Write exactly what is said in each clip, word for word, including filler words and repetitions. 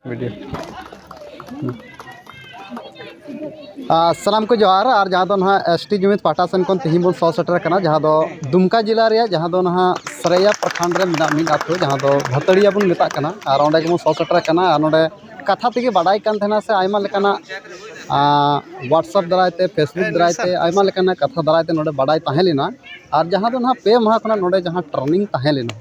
Video. ᱟᱨ ᱥᱟᱱᱟᱢ ᱠᱚ ᱡᱚᱦᱟᱨ᱾ ᱟᱨ ᱡᱟᱦᱟᱸ ᱫᱚ ᱱᱟᱦᱟᱜ ᱮᱥ ᱴᱤ ᱡᱩᱢᱤᱫ ᱯᱟᱦᱴᱟ ᱥᱮᱱ ᱠᱷᱚᱱ ᱛᱮᱦᱮᱧ ᱵᱚᱱ ᱥᱚᱦᱚᱨ ᱥᱮᱴᱮᱨ ᱟᱠᱟᱱᱟ, ᱡᱟᱦᱟᱸ ᱫᱚ ᱫᱩᱢᱠᱟ ᱡᱮᱞᱟ ᱨᱮᱭᱟᱜ ᱡᱟᱦᱟᱸ ᱫᱚ ᱱᱟᱦᱟᱜ ᱥᱟᱨᱮᱭᱟ ᱯᱨᱚᱠᱷᱚᱸᱰ ᱨᱮ ᱢᱮᱱᱟᱜ ᱢᱤᱫ ᱟᱹᱛᱩ, ᱡᱟᱦᱟᱸ ᱫᱚ ᱵᱷᱟᱹᱛᱟᱹᱲᱤᱭᱟ ᱵᱚᱱ ᱢᱮᱛᱟᱜ ᱠᱟᱱᱟ᱾ ᱟᱨ ᱚᱸᱰᱮ ᱜᱮᱵᱚᱱ ᱥᱚᱦᱚᱨ ᱥᱮᱴᱮᱨ ᱟᱠᱟᱱᱟ᱾ ᱟᱨ ᱱᱚᱰᱮ ᱠᱟᱛᱷᱟ ᱛᱮᱜᱮ ᱵᱟᱰᱟᱭ ᱠᱟᱱ ᱛᱟᱦᱮᱱᱟ ᱥᱮ ᱟᱭᱢᱟ ᱞᱮᱠᱟᱱᱟᱜ, ᱟᱸ, WhatsApp ᱫᱟᱨᱟᱭ ᱛᱮ, Facebook ᱫᱟᱨᱟᱭ ᱛᱮ, ᱟᱭᱢᱟ ᱞᱮᱠᱟᱱᱟᱜ ᱠᱟᱛᱷᱟ ᱫᱟᱨᱟᱭ ᱛᱮ ᱱᱚᱰᱮ ᱵᱟᱰᱟᱭ ᱛᱟᱦᱮᱸ ᱞᱮᱱᱟ᱾ ᱟᱨ ᱡᱟᱦᱟᱸ ᱫᱚ ᱱᱟᱦᱟᱜ ᱯᱮ ᱢᱟᱦᱟ ᱠᱷᱚᱱᱟᱜ ᱱᱚᱰᱮ ᱡᱟᱦᱟᱸ ᱴᱨᱮᱱᱤᱝ ᱛᱟᱦᱮᱸ ᱞᱮᱱᱟ,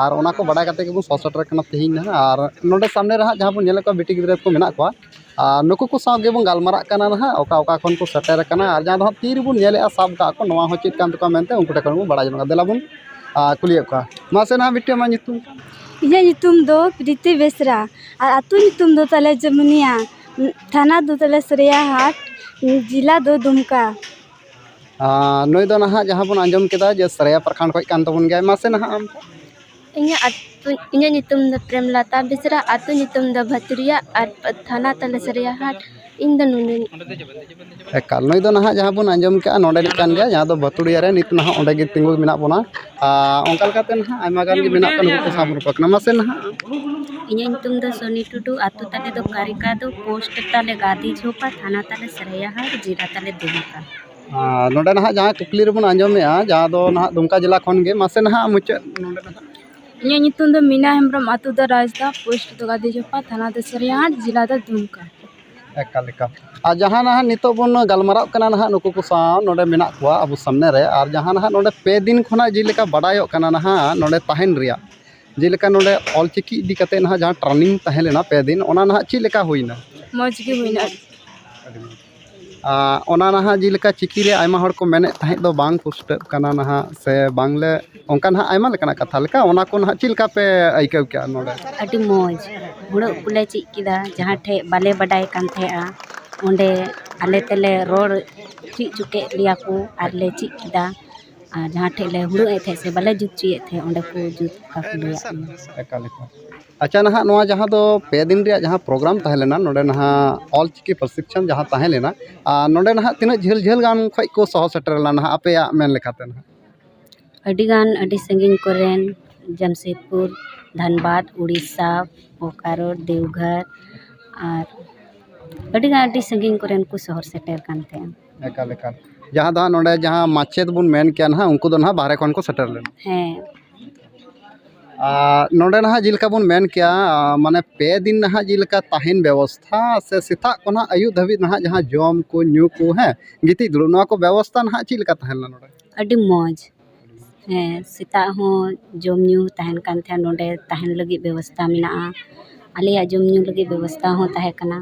ᱟᱨ ᱚᱱᱟ ᱠᱚ ᱵᱟᱰᱟᱭ ᱠᱟᱛᱮ ᱜᱮᱵᱚᱱ ᱥᱚᱦᱚᱨ ᱥᱮᱴᱮᱨ ᱠᱟᱱᱟ ᱛᱮᱦᱮᱧ ᱱᱟᱦᱟᱜ᱾ ᱟᱨ ᱱᱚᱰᱮ ᱥᱟᱢᱱᱮ ᱨᱮ ᱦᱟᱸᱜ ᱡᱟᱦᱟᱸ ᱵᱚᱱ ᱧᱮᱞᱮᱫ ᱠᱚᱣᱟ, ᱵᱤᱴᱤ ᱜᱤᱫᱽᱨᱟᱹ ᱠᱚ ᱢᱮᱱᱟᱜ ᱠᱚᱣᱟ, ᱟᱨ ᱱᱩᱠᱩ ᱠᱚ ᱥᱟᱶ ᱜᱮᱵᱚᱱ ᱜᱟᱞᱢᱟᱨᱟᱜ ᱠᱟᱱᱟ ᱱᱟᱦᱟᱜ, ᱚᱠᱟ ᱚᱠᱟ ᱠᱷᱚᱱ ᱠᱚ ᱥᱮᱴᱮᱨ ᱟᱠᱟᱱᱟ, ᱟᱨ ᱡᱟᱦᱟᱸ ᱫᱚ ᱦᱟᱸᱜ ᱛᱤ ᱨᱮᱵᱚᱱ ᱧᱮᱞᱮᱫᱼᱟ, ᱥᱟᱵ ᱠᱟᱜ ᱠᱚ, ᱱᱚᱣᱟ ᱦᱚᱸ ᱪᱮᱫ ᱠᱟᱱ ᱛᱟᱠᱚᱣᱟ ᱢᱮᱱᱛᱮ ᱩᱱᱠᱩ ᱴᱷᱮᱱ ᱠᱷᱚᱱ ᱵᱚᱱ ᱵᱟᱲᱟᱭ ᱡᱚᱝᱟ᱾ ᱫᱮᱞᱟ ᱵᱚᱱ, ᱟᱨ, ᱠᱩᱞᱤᱭᱮᱫ ᱠᱚᱣᱟ᱾ ᱢᱟᱥᱮ ᱱᱟᱦᱟᱜ ᱵᱤᱴᱤ, ᱟᱢᱟᱜ ᱧᱩᱛᱩᱢ? ᱤᱧᱟᱹᱜ ᱧᱩᱛᱩᱢ ᱫᱚ ᱯᱨᱤᱛᱤ ᱵᱮᱥᱨᱟ, ᱟᱨ ᱟᱹᱛᱩ ᱧᱩᱛᱩᱢ ᱫᱚ ᱛᱟᱞᱮ ᱡᱟᱹᱢᱩᱱᱤᱭᱟ, ᱛᱷᱟᱱᱟ ᱫᱚ ᱛᱟᱞᱮ ᱥᱟᱹᱨᱟᱹᱭᱟᱦᱟᱴ, ᱡᱮᱞᱟ ᱫᱚ ᱫᱩᱢᱠᱟ᱾ ᱟᱨ ᱱᱩᱭ ᱫᱚ ᱱᱟᱦᱟᱜ ᱡᱟᱦᱟᱸ ᱵᱚᱱ ᱟᱸᱡᱚᱢ ᱠᱮᱫᱟ ᱡᱮ ᱥᱟᱨᱮᱭᱟ ᱯᱨᱚᱠᱷᱚᱸᱰ ᱠᱷᱚᱱ ᱠᱟᱱ ᱛᱟᱵᱚᱱ ᱜᱮᱭᱟᱭ᱾ ᱢᱟᱥᱮ ᱱᱟᱦᱟᱜ ᱟᱢ? ᱤᱧᱟᱹᱜ ᱟᱹᱛᱩ, ᱤᱧᱟᱹᱜ ᱧᱩᱛᱩᱢ ᱫᱚ ᱯᱨᱮᱢᱞᱟᱛᱟ ᱵᱮᱥᱨᱟ, ᱟᱹᱛᱩ ᱧᱩᱛᱩᱢ ᱫᱚ ᱵᱷᱟᱛᱩᱲᱤᱭᱟ ᱟᱨ ᱛᱷᱟᱱᱟ ᱛᱟᱞᱮ ᱥᱟᱹᱨᱤᱭᱟᱦᱟᱴ᱾ ᱤᱧ ᱫᱚ ᱱᱩᱱᱟᱹᱧ᱾ ᱮᱠᱟᱞ, ᱱᱩᱭ ᱫᱚ ᱱᱟᱦᱟᱜ ᱡᱟᱦᱟᱸ ᱵᱚᱱ ᱟᱸᱡᱚᱢ ᱠᱮᱜᱼᱟ, ᱱᱚᱰᱮᱱᱤᱡ ᱠᱟᱱ ᱜᱮᱭᱟ, ᱡᱟᱦᱟᱸ ᱫᱚ ᱵᱷᱟᱛᱩᱲᱤᱭᱟ ᱨᱮ ᱱᱤᱛ ᱱᱟᱦᱟᱜ ᱚᱸᱰᱮ ᱜᱮ ᱛᱤᱸᱜᱩ ᱢᱮᱱᱟᱜ ᱵᱚᱱᱟ᱾ ᱟᱨ ᱚᱱᱠᱟ ᱞᱮᱠᱟᱛᱮ ᱱᱟᱦᱟᱜ ᱟᱭᱢᱟ ᱜᱟᱱ ᱜᱮ ᱢᱮᱱᱟᱜ ᱠᱚᱣᱟ, ᱱᱩᱠᱩ ᱠᱚ ᱥᱟᱶ ᱵᱚᱱ ᱨᱚᱯᱚᱲ ᱠᱟᱱᱟ᱾ ᱢᱟᱥᱮ ᱱᱟᱦᱟᱜ᱾ ᱤᱧᱟᱹᱜ ᱧᱩᱛᱩᱢ ᱫᱚ ᱥᱚᱱᱤ ᱴᱩᱰᱩ, ᱟᱹᱛᱩ ᱛᱟᱞᱮ ᱫᱚ ᱠᱟᱨᱤᱠᱟ ᱫᱚ, ᱯᱳᱥᱴ ᱛᱟᱞᱮ ᱜᱟᱫᱤ ᱡᱷᱳᱯᱟ, ᱛᱷᱟᱱᱟ ᱛᱟᱞᱮ ᱥᱟᱹᱨᱤᱭᱟᱦᱟᱴ, ᱡᱮᱞᱟ ᱛᱟᱞᱮ ᱫᱩᱢᱠᱟ᱾ ᱟᱨ ᱱᱚᱰᱮ ᱱᱟᱦᱟᱜ ᱡᱟᱦᱟᱸ ᱠᱩᱠᱞᱤ ᱨᱮᱵᱚᱱ ᱟᱸᱡᱚᱢᱮᱜᱼᱟ, ᱡᱟᱦᱟᱸ ᱫᱚ ᱱᱟᱦᱟᱜ ᱫᱩᱢᱠᱟ ᱡᱮᱞᱟ ᱠᱷᱚᱱ ᱜᱮ, ᱢᱟᱥᱮ ᱱᱟᱦᱟᱜ ᱢᱩᱪᱟᱹᱫ ᱱᱚᱰᱮ ᱱᱟᱦᱟᱜ᱾ ᱤᱧᱟᱹᱜ ᱧᱩᱛᱩᱢ ᱫᱚ ᱢᱤᱱᱟ ᱦᱮᱢᱵᱨᱚᱢ, ᱟᱹᱛᱩ ᱫᱚ ᱨᱟᱡᱽᱫᱟ, ᱯᱳᱥᱴ ᱫᱚ ᱜᱟᱫᱤ ᱡᱷᱳᱯᱟ, ᱛᱷᱟᱱᱟ ᱫᱚ ᱥᱟᱹᱨᱤᱭᱟᱦᱟᱴ, ᱡᱮᱞᱟ ᱫᱚ ᱫᱩᱢᱠᱟ᱾ ᱮᱠᱟᱞ, ᱮᱠᱟᱞ᱾ ᱟᱨ ᱡᱟᱦᱟᱸ ᱱᱟᱦᱟᱜ ᱱᱤᱛᱚᱜ ᱵᱚᱱ ᱜᱟᱞᱢᱟᱨᱟᱜ ᱠᱟᱱᱟ ᱱᱟᱦᱟᱜ, ᱱᱩᱠᱩ ᱠᱚ ᱥᱟᱶ ᱱᱚᱰᱮ ᱢᱮᱱᱟᱜ ᱠᱚᱣᱟ ᱟᱵᱚ ᱥᱟᱢᱱᱮ ᱨᱮ, ᱟᱨ ᱡᱟᱦᱟᱸ ᱱᱟᱦᱟᱜ ᱱᱚᱰᱮ ᱯᱮ ᱫᱤᱱ ᱠᱷᱚᱱᱟᱜ ᱡᱮᱞᱮᱠᱟ ᱵᱟᱰᱟᱭᱚᱜ ᱠᱟᱱᱟ ᱱᱟᱦᱟᱜ ᱱᱚᱰᱮ ᱛᱟᱦᱮᱱ ᱨᱮᱭᱟᱜ, ᱡᱮᱞᱮᱠᱟ ᱱᱚᱰᱮ ᱚᱞᱪᱤᱠᱤ ᱤᱫᱤ ᱠᱟᱛᱮ ᱱᱟᱦᱟᱜ ᱡᱟᱦᱟᱸ ᱴᱨᱮᱱᱤᱝ ᱛᱟᱦᱮᱸ ᱞᱮᱱᱟ ᱯᱮ ᱫᱤᱱ, ᱚᱱᱟ ᱱᱟᱦᱟᱜ ᱪᱮᱫ ᱞᱮᱠᱟ ᱦᱩᱭᱱᱟ? ᱢᱚᱡᱽ ᱜᱮ ᱦᱩᱭᱱᱟ᱾ ᱟᱨ ᱚᱱᱟ ᱱᱟᱦᱟᱜ ᱡᱮᱞᱮᱠᱟ ᱪᱤᱠᱤ ᱨᱮ ᱟᱭᱢᱟ ᱦᱚᱲ ᱠᱚ ᱢᱮᱱᱮᱫ ᱛᱟᱦᱮᱸᱫ ᱫᱚ ᱵᱟᱝ ᱯᱩᱥᱴᱟᱹᱜ ᱠᱟᱱᱟ ᱱᱟᱦᱟᱜ, ᱥᱮ ᱵᱟᱝᱞᱮ, ᱚᱱᱠᱟ ᱱᱟᱦᱟᱜ ᱟᱭᱢᱟ ᱞᱮᱠᱟᱱᱟᱜ ᱠᱟᱛᱷᱟ ᱞᱮᱠᱟ, ᱚᱱᱟ ᱠᱚ ᱱᱟᱦᱟᱜ ᱪᱮᱫ ᱞᱮᱠᱟ ᱯᱮ ᱟᱹᱭᱠᱟᱹᱣ ᱠᱮᱜᱼᱟ ᱱᱚᱰᱮ? ᱟᱹᱰᱤ ᱢᱚᱡᱽ, ᱦᱩᱲᱟᱹᱜ ᱠᱚᱞᱮ ᱪᱮᱫ ᱠᱮᱫᱟ, ᱡᱟᱦᱟᱸ ᱴᱷᱮᱡ ᱵᱟᱞᱮ ᱵᱟᱰᱟᱭ ᱠᱟᱱ ᱛᱟᱦᱮᱸᱜᱼᱟ, ᱚᱸᱰᱮ ᱟᱞᱮ ᱛᱮᱞᱮ ᱨᱚᱲ ᱪᱮᱫ ᱦᱚᱪᱚ ᱠᱮᱫ ᱞᱮᱭᱟ ᱠᱚ ᱟᱨ ᱞᱮ ᱪᱮᱫ ᱠᱮᱫᱟ᱾ ᱟᱨ ᱡᱟᱦᱟᱸ ᱴᱷᱮᱡ ᱞᱮ ᱦᱩᱲᱟᱹᱜ ᱮᱫ ᱛᱟᱦᱮᱸᱫ ᱥᱮ ᱵᱟᱞᱮ ᱡᱩᱛ ᱦᱚᱪᱚᱭᱮᱫ ᱛᱟᱦᱮᱸᱫ, ᱚᱸᱰᱮ ᱠᱚ ᱡᱩᱛ ᱠᱟᱠᱚ ᱞᱮᱭᱟ᱾ ᱮᱠᱟᱞ, ᱮᱠᱟᱞ᱾ ᱟᱪᱪᱷᱟ, ᱱᱟᱦᱟᱜ ᱱᱚᱣᱟ ᱡᱟᱦᱟᱸ ᱫᱚ ᱯᱮ ᱫᱤᱱ ᱨᱮᱭᱟᱜ ᱡᱟᱦᱟᱸ ᱯᱨᱳᱜᱨᱟᱢ ᱛᱟᱦᱮᱸ ᱞᱮᱱᱟ, ᱱᱚᱰᱮ ᱱᱟᱦᱟᱜ ᱚᱞ ᱪᱤᱠᱤ ᱯᱨᱚᱥᱤᱠᱠᱷᱚᱱ ᱡᱟᱦᱟᱸ ᱛᱟᱦᱮᱸ ᱞᱮᱱᱟ, ᱟᱨ ᱱᱚᱰᱮ ᱱᱟᱦᱟᱜ ᱛᱤᱱᱟᱹᱜ ᱡᱷᱟᱹᱞ ᱡᱷᱟᱹᱞ ᱜᱟᱱ ᱠᱷᱚᱱ ᱠᱚ ᱥᱚᱦᱚᱨ ᱥᱮᱴᱮᱨ ᱞᱮᱱᱟ ᱱᱟᱦᱟᱜ ᱟᱯᱮᱭᱟᱜ ᱢᱮᱱ ᱞᱮᱠᱟᱛᱮ ᱱᱟᱦᱟᱜ? ᱟᱹᱰᱤ ᱜᱟᱱ, ᱟᱹᱰᱤ ᱥᱟᱺᱜᱤᱧ ᱠᱚᱨᱮᱱ, ᱡᱟᱢᱥᱮᱫᱽᱯᱩᱨ, ᱫᱷᱟᱱᱵᱟᱫᱽ, ᱩᱲᱤᱥᱥᱟ, ᱵᱳᱠᱟᱨᱳ, ᱫᱮᱣᱜᱷᱚᱨ, ᱟᱨ ᱟᱹᱰᱤ ᱜᱟᱱ, ᱟᱹᱰᱤ ᱥᱟᱺᱜᱤᱧ ᱠᱚᱨᱮᱱ ᱠᱚ ᱥᱚᱦᱚᱨ ᱥᱮᱴᱮᱨ ᱠᱟᱱ ᱛᱟᱦᱮᱸᱜᱼᱟ᱾ ᱮᱠᱟᱞ, ᱮᱠᱟᱞ᱾ ᱡᱟᱦᱟᱸ ᱫᱚ ᱦᱟᱸᱜ ᱱᱚᱰᱮ ᱡᱟᱦᱟᱸ ᱢᱟᱪᱮᱫ ᱵᱚᱱ ᱢᱮᱱ ᱠᱮᱭᱟ ᱱᱟᱦᱟᱜ, ᱩᱱᱠᱩ ᱫᱚ ᱱᱟᱦᱟᱜ ᱵᱟᱦᱨᱮ ᱠᱷᱚᱱ ᱠᱚ ᱥᱮᱴᱮᱨ ᱞᱮᱱᱟ᱾ ᱦᱮᱸ᱾ ᱟᱨ ᱱᱚᱰᱮ ᱱᱟᱦᱟᱜ ᱡᱮᱞᱮᱠᱟ ᱵᱚᱱ ᱢᱮᱱ ᱠᱮᱭᱟ, ᱟᱨ ᱢᱟᱱᱮ ᱯᱮ ᱫᱤᱱ ᱱᱟᱦᱟᱜ ᱡᱮᱞᱮᱠᱟ ᱛᱟᱦᱮᱱ ᱵᱮᱵᱚᱥᱛᱷᱟ ᱥᱮ ᱥᱮᱛᱟᱜ ᱠᱷᱚᱱᱟᱜ ᱟᱹᱭᱩᱵ ᱫᱷᱟᱹᱵᱤᱡ ᱱᱟᱦᱟᱜ ᱡᱟᱦᱟᱸ ᱡᱚᱢ ᱠᱚ, ᱧᱩ ᱠᱚ, ᱦᱮᱸ, ᱜᱤᱛᱤᱡ ᱫᱩᱲᱩᱵ, ᱱᱚᱣᱟ ᱠᱚ ᱵᱮᱵᱚᱥᱛᱷᱟ ᱱᱟᱦᱟᱜ ᱪᱮᱫ ᱞᱮᱠᱟ ᱛᱟᱦᱮᱸ ᱞᱮᱱᱟ ᱱᱚᱰᱮ? ᱟᱹᱰᱤ ᱢᱚᱡᱽ᱾ ᱦᱮᱸ, ᱥᱮᱛᱟᱜ ᱦᱚᱸ ᱡᱚᱢ ᱧᱩ ᱛᱟᱦᱮᱱ ᱠᱟᱱ ᱛᱟᱦᱮᱸᱫ, ᱱᱚᱰᱮ ᱛᱟᱦᱮᱱ ᱞᱟᱹᱜᱤᱫ ᱵᱮᱵᱚᱥᱛᱷᱟ ᱢᱮᱱᱟᱜᱼᱟ᱾ ᱟᱞᱮᱭᱟᱜ ᱡᱚᱢ ᱧᱩ ᱞᱟᱹᱜᱤᱫ ᱵᱮᱵᱚᱥᱛᱷᱟ ᱦᱚᱸ ᱛᱟᱦᱮᱸ ᱠᱟᱱᱟ᱾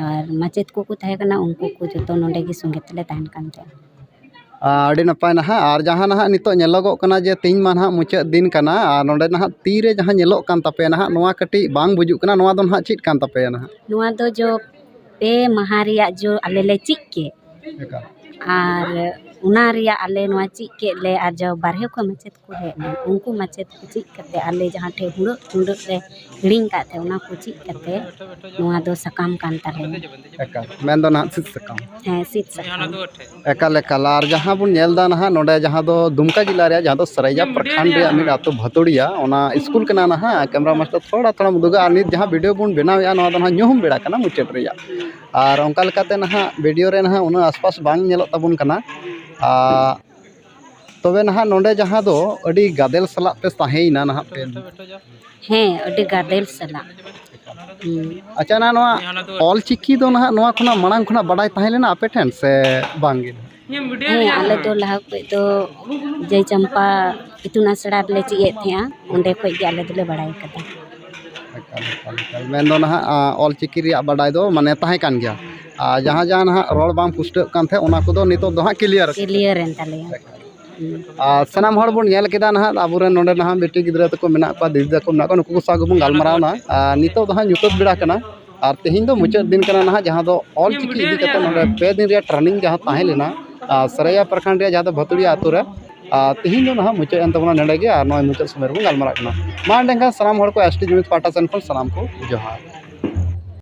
ᱟᱨ ᱢᱟᱪᱮᱫ ᱠᱚᱠᱚ ᱛᱟᱦᱮᱸ ᱠᱟᱱᱟ, ᱩᱱᱠᱩ ᱠᱚ ᱡᱚᱛᱚ ᱱᱚᱰᱮ ᱜᱮ ᱥᱚᱸᱜᱮ ᱛᱮᱞᱮ ᱛᱟᱦᱮᱱ ᱠᱟᱱ ᱛᱟᱦᱮᱸᱫ᱾ ᱟᱹᱰᱤ ᱱᱟᱯᱟᱭ ᱱᱟᱦᱟᱜ᱾ ᱟᱨ ᱡᱟᱦᱟᱸ ᱱᱟᱦᱟᱜ ᱱᱤᱛᱚᱜ ᱧᱮᱞᱚᱜᱚᱜ ᱠᱟᱱᱟ ᱡᱮ ᱛᱮᱦᱮᱧ ᱢᱟ ᱱᱟᱦᱟᱜ ᱢᱩᱪᱟᱹᱫ ᱫᱤᱱ ᱠᱟᱱᱟ, ᱟᱨ ᱱᱚᱰᱮ ᱱᱟᱦᱟᱜ ᱛᱤᱨᱮ ᱡᱟᱦᱟᱸ ᱧᱮᱞᱚᱜ ᱠᱟᱱ ᱛᱟᱯᱮᱭᱟ ᱱᱟᱦᱟᱜ, ᱱᱚᱣᱟ ᱠᱟᱹᱴᱤᱡ ᱵᱟᱝ ᱵᱩᱡᱩᱜ ᱠᱟᱱᱟ, ᱱᱚᱣᱟ ᱫᱚ ᱱᱟᱦᱟᱜ ᱪᱮᱫ ᱠᱟᱱ ᱛᱟᱯᱮᱭᱟ ᱱᱟᱦᱟᱜ? ᱱᱚᱣᱟ ᱫᱚ ᱡᱚ ᱯᱮ ᱢᱟᱦᱟ ᱨᱮᱭᱟᱜ ᱡᱚ ᱟᱞᱮ ᱞᱮ ᱪᱮᱫ ᱠᱮᱫ᱾ ᱮᱠᱟᱞ᱾ ᱟᱨ ᱚᱱᱟ ᱨᱮᱭᱟᱜ ᱟᱞᱮ ᱱᱚᱣᱟ ᱪᱮᱫ ᱠᱮᱫ ᱞᱮ, ᱟᱨ ᱡᱚ ᱵᱟᱨᱦᱮ ᱠᱷᱚᱱ ᱢᱟᱪᱮᱫ ᱠᱚ ᱦᱮᱡ ᱞᱮᱱ, ᱩᱱᱠᱩ ᱢᱟᱪᱮᱫ ᱠᱚ ᱪᱮᱫ ᱠᱟᱛᱮ ᱟᱞᱮ ᱡᱟᱦᱟᱸ ᱴᱷᱮᱱ ᱦᱩᱲᱟᱹᱜ ᱴᱩᱰᱟᱹᱜ ᱞᱮ ᱦᱤᱲᱤᱧ ᱠᱟᱜ ᱛᱟᱦᱮᱸ, ᱚᱱᱟ ᱠᱚ ᱪᱮᱫ ᱠᱟᱛᱮ ᱱᱚᱣᱟ ᱫᱚ ᱥᱟᱠᱟᱢ ᱠᱟᱱ ᱛᱟᱞᱮᱭᱟ᱾ ᱮᱠᱟᱞ, ᱢᱮᱱᱫᱚ ᱱᱟᱦᱟᱜ ᱥᱤᱫ ᱥᱟᱠᱟᱢ᱾ ᱦᱮᱸ, ᱥᱤᱫ ᱥᱟᱠᱟᱢ᱾ ᱮᱠᱟᱞ, ᱮᱠᱟᱞ᱾ ᱟᱨ ᱡᱟᱦᱟᱸ ᱵᱚᱱ ᱧᱮᱞ ᱮᱫᱟ ᱱᱟᱦᱟᱜ ᱱᱚᱰᱮ, ᱡᱟᱦᱟᱸ ᱫᱚ ᱫᱩᱢᱠᱟ ᱡᱮᱞᱟ ᱨᱮᱭᱟᱜ, ᱡᱟᱦᱟᱸ ᱫᱚ ᱥᱟᱨᱟᱭᱟ ᱯᱨᱚᱠᱷᱚᱸᱰ ᱨᱮᱭᱟᱜ ᱢᱤᱫ ᱟᱹᱛᱩ ᱵᱷᱟᱛᱩᱲᱤᱭᱟ, ᱚᱱᱟ ᱥᱠᱩᱞ ᱠᱟᱱᱟ ᱱᱟᱦᱟᱜ᱾ ᱠᱮᱢᱨᱟ ᱢᱟᱥᱴᱟᱨ ᱛᱷᱚᱲᱟ ᱛᱷᱚᱲᱟᱢ ᱩᱫᱩᱜᱟ, ᱟᱨ ᱱᱤᱛ ᱡᱟᱦᱟᱸ ᱵᱷᱤᱰᱤᱭᱳ ᱵᱚᱱ ᱵᱮᱱᱟᱣᱮᱫᱼᱟ, ᱱᱚᱣᱟ ᱫᱚ ᱱᱟᱦᱟᱜ ᱧᱩᱦᱩᱢ ᱵᱮᱲᱟ ᱠᱟᱱᱟ ᱢᱩᱪᱟᱹᱫ ᱨᱮᱭᱟᱜ᱾ ᱟᱨ ᱚᱱᱠᱟ ᱞᱮᱠᱟᱛᱮ ᱱᱟᱦᱟᱜ ᱵᱷᱤᱰᱤᱭᱳ ᱨᱮ ᱱᱟᱦᱟᱜ ᱩᱱᱟᱹᱜ ᱟᱥᱯᱟᱥ ᱵᱟᱝ ᱧᱮᱞᱚᱜ ᱛᱟᱵᱚᱱ ᱠᱟᱱᱟ᱾ ᱟᱨ ᱛᱚᱵᱮ ᱱᱟᱦᱟᱜ ᱱᱚᱰᱮ ᱡᱟᱦᱟᱸ ᱫᱚ ᱟᱹᱰᱤ ᱜᱟᱫᱮᱞ ᱥᱟᱞᱟᱜ ᱯᱮ ᱛᱟᱦᱮᱸᱭᱮᱱᱟ ᱱᱟᱦᱟᱜ ᱯᱮ᱾ ᱦᱮᱸ, ᱟᱹᱰᱤ ᱜᱟᱫᱮᱞ ᱥᱟᱞᱟᱜ᱾ ᱦᱩᱸ᱾ ᱟᱪᱪᱷᱟ, ᱱᱟ-, ᱱᱚᱣᱟ ᱚᱞ ᱪᱤᱠᱤ ᱫᱚ ᱱᱟᱦᱟᱜ ᱱᱚᱣᱟ ᱠᱷᱚᱱᱟᱜ ᱢᱟᱲᱟᱝ ᱠᱷᱚᱱᱟᱜ ᱵᱟᱰᱟᱭ ᱛᱟᱦᱮᱸ ᱞᱮᱱᱟ ᱟᱯᱮ ᱴᱷᱮᱱ ᱥᱮ ᱵᱟᱝ ᱜᱮ? ᱦᱮᱸ, ᱟᱞᱮ ᱫᱚ ᱞᱟᱦᱟ ᱠᱷᱚᱡ ᱫᱚ ᱡᱟᱹᱭ ᱪᱟᱢᱯᱟ ᱤᱛᱩᱱ ᱟᱥᱲᱟ ᱨᱮᱞᱮ ᱪᱮᱫ ᱮᱫ ᱛᱟᱦᱮᱸᱜᱼᱟ, ᱚᱸᱰᱮ ᱠᱷᱚᱡ ᱜᱮ ᱟᱞᱮ ᱫᱚᱞᱮ ᱵᱟᱲᱟᱭ ᱠᱟᱫᱟ᱾ ᱮᱠᱟᱞ, ᱮᱠᱟᱞ, ᱮᱠᱟᱞ᱾ ᱢᱮᱱᱫᱚ ᱱᱟᱦᱟᱜ, ᱟ, ᱚᱞ ᱪᱤᱠᱤ ᱨᱮᱭᱟᱜ ᱵᱟᱰᱟᱭ ᱫᱚ ᱢᱟᱱᱮ ᱛᱟᱦᱮᱸ ᱠᱟᱱ ᱜᱮᱭᱟ᱾ ᱟᱨ ᱡᱟᱦᱟᱸ ᱡᱟᱦᱟᱸ ᱱᱟᱦᱟᱜ ᱨᱚᱲ ᱵᱟᱝ ᱯᱩᱥᱴᱟᱹᱜ ᱠᱟᱱ ᱛᱟᱦᱮᱸᱫ, ᱚᱱᱟ ᱠᱚᱫᱚ ᱱᱤᱛᱚᱜ ᱫᱚ ᱦᱟᱸᱜ clear ᱟᱠᱟᱱᱟ᱾ Clear ᱮᱱ ᱛᱟᱞᱮᱭᱟ᱾ ᱮᱠᱟᱞ᱾ ᱦᱩᱸ᱾ ᱟᱨ ᱥᱟᱱᱟᱢ ᱦᱚᱲ ᱵᱚᱱ ᱧᱮᱞ ᱠᱮᱫᱟ ᱱᱟᱦᱟᱜ, ᱟᱵᱚᱨᱮᱱ ᱱᱚᱰᱮ ᱱᱟᱦᱟᱜ ᱵᱤᱴᱤ ᱜᱤᱫᱽᱨᱟᱹ ᱛᱟᱠᱚ ᱢᱮᱱᱟᱜ ᱠᱚᱣᱟ, ᱫᱤᱫᱤ ᱛᱟᱠᱚ ᱢᱮᱱᱟᱜ ᱠᱚᱣᱟ, ᱱᱩᱠᱩ ᱠᱚ ᱥᱟᱶ ᱜᱮᱵᱚᱱ ᱜᱟᱞᱢᱟᱨᱟᱣ ᱱᱟ᱾ ᱟᱨ ᱱᱤᱛᱚᱜ ᱫᱚ ᱦᱟᱸᱜ ᱧᱩᱛᱟᱹᱛ ᱵᱮᱲᱟ ᱠᱟᱱᱟ᱾ ᱟᱨ ᱛᱮᱦᱮᱧ ᱫᱚ ᱢᱩᱪᱟᱹᱫ ᱫᱤᱱ ᱠᱟᱱᱟ ᱱᱟᱦᱟᱜ, ᱡᱟᱦᱟᱸ ᱫᱚ ᱚᱞ ᱪᱤᱠᱤ ᱤᱫᱤ ᱠᱟᱛᱮ ᱱᱚᱰᱮ ᱯᱮ ᱫᱤᱱ ᱨᱮᱭᱟᱜ training ᱡᱟᱦᱟᱸ ᱛᱟᱦᱮᱸ ᱞᱮᱱᱟ, ᱟᱨ ᱥᱟᱨᱟᱭᱟ ᱯᱨᱚᱠᱷᱚᱸᱰ ᱨᱮᱭᱟᱜ ᱡᱟᱦᱟᱸ ᱫᱚ ᱵᱷᱟᱛᱩᱲᱤᱭᱟ ᱟᱛᱳ ᱨᱮ, ᱟᱨ ᱛᱮᱦᱮᱧ ᱫᱚ ᱱᱟᱦᱟᱜ ᱢᱩᱪᱟᱹᱫ ᱮᱱ ᱛᱟᱵᱚᱱᱟ ᱱᱚᱰᱮ ᱜᱮ, ᱟᱨ ᱱᱚᱜᱼᱚᱭ ᱢᱩᱪᱟᱹᱫ ᱥᱚᱢᱚᱭ ᱨᱮᱵᱚᱱ ᱜᱟᱞᱢᱟᱨᱟᱜ ᱠᱟᱱᱟ᱾ ᱢᱟ ᱮᱸᱰᱮᱠᱷᱟᱱ ᱥᱟᱱᱟᱢ ᱦᱚᱲ ᱠᱚ ST Jumithi ᱯᱟᱦᱴᱟ ᱥᱮᱱ ᱠᱷᱚᱱ ᱥᱟᱱᱟᱢ ᱠᱚ ᱡᱚᱦᱟᱨ᱾